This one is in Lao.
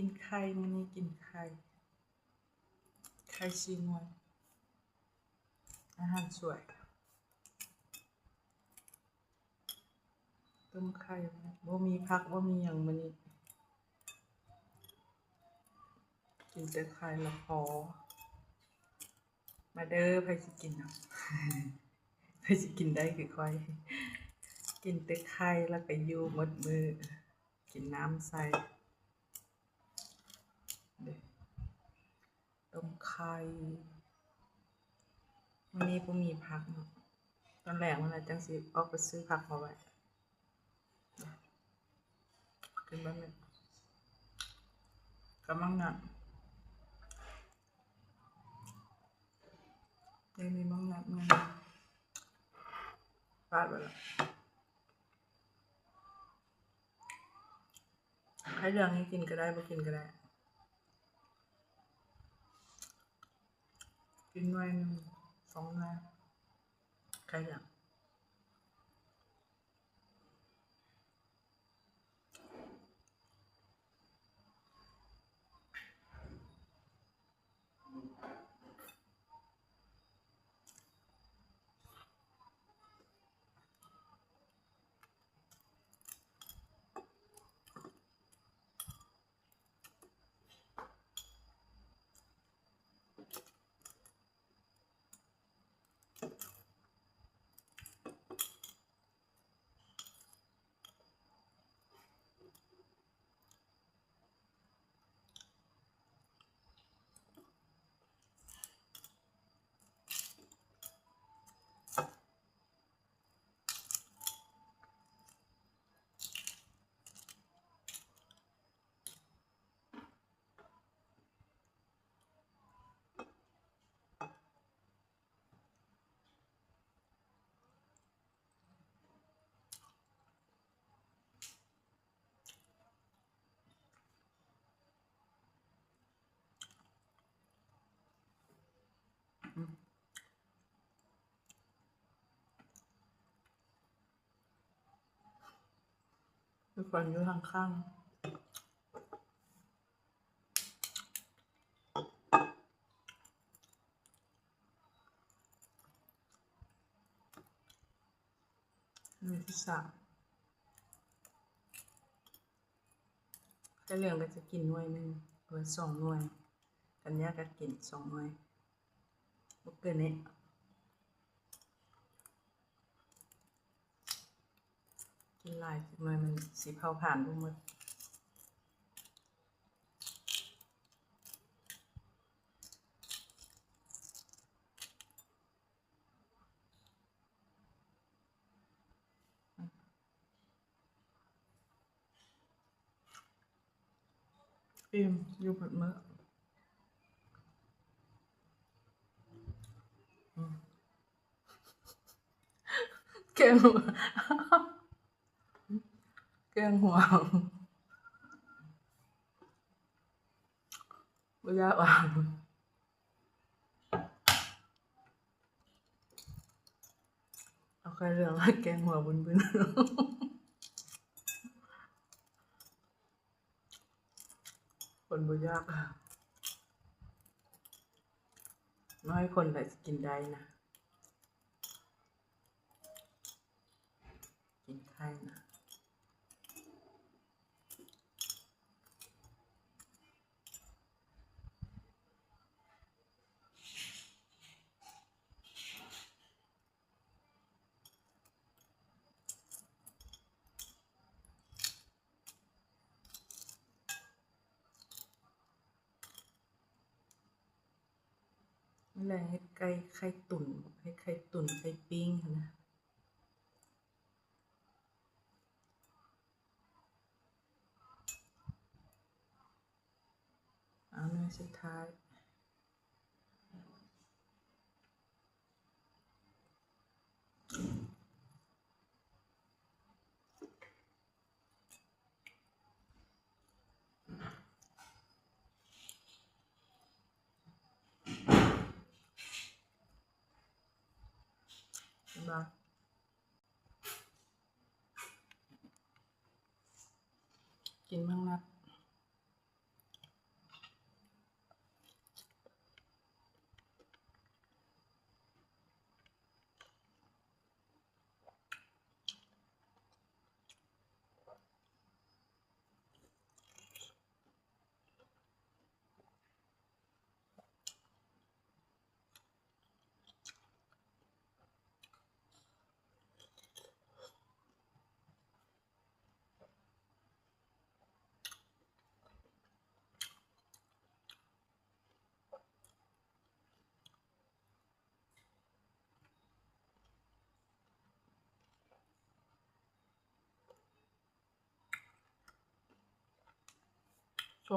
ກິນໄຂ່ ມື້ນີ້ກິນໄຂ່ ໄຂ່ສີ່ໜ່ວຍ ອາຫານສວຍ ຕົ້ມໄຂ່ ບໍ່ມີຜັກ ບໍ່ມີຫຍັງມື້ນີ້ ກິນແຕ່ໄຂ່ລະພໍ. ມາເດີ ໃຜຊິກິນເນາະ ໃຜຊິກິນໄດ້ຄືຂ້ອຍ ກິນແຕ່ໄຂ່ ແລ້ວກໍຢູ່ໝົດມື້ ກິນນ້ຳໃສ່ ເດ້ ຕົ້ມໄຂ່ ມື້ນີ້ບໍ່ມີຜັກເນາະ ຕອນແລງຫັ້ນລະ ຈັ່ງຊິອອກໄປຊື້ຜັກມາໄວ້. ກິນບະໝີ່ ກຳລັງນະ ໄດ້ມີບັກນັດມາ ປາດໄວ້ລະ ໄຂ່ເຫຼືອງນີ້ກິນກໍໄດ້ ບໍ່ກິນກໍໄດ້ ກິນໜ່ວຍໜຶ່ງ ສອງໜ່ວຍ ໄຂ່ເຫຼືອງ. ອືມ ມີຄວັນຢູ່ຂ້າງໆ. ມື້ທີສາມ ໄຂ່ເຫຼືອງກໍຈະກິນໜ່ວຍໜຶ່ງ ຫຼືວ່າສອງໜ່ວຍ ຄັນຢາກກໍກິນສອງໜ່ວຍ ບໍ່ເກີນນີ້ ກິນຫຼາຍຈັກໜ່ອຍມັນຊິເຜົາຜານບໍ່ໝົດ. ອີ່ມຢູ່ເບິດມື້. ອືມ ແກງຫົວ ແກງຫົວ ບໍ່ຢາກວ່າ ເອົາໄຂ່ເຫຼືອງມາແກງຫົວບຶນໆ. ຄົນບໍ່ຢາກ ນ້ອຍຄົນແຫຼະຊິກິນໄດ້ນະ ກິນໄຂ່ນະ. ມື້ແລງເຮັດໄກ່ໄຂ່ຕຸນ ເຮັດໄຂ່ຕຸນໄຂ່ປີ້ງຫັ້ນນະ. ເອົາໜ່ວຍສຸດທ້າຍ ເຫັນບໍ່? ກິນໝາກນັດ ກໍ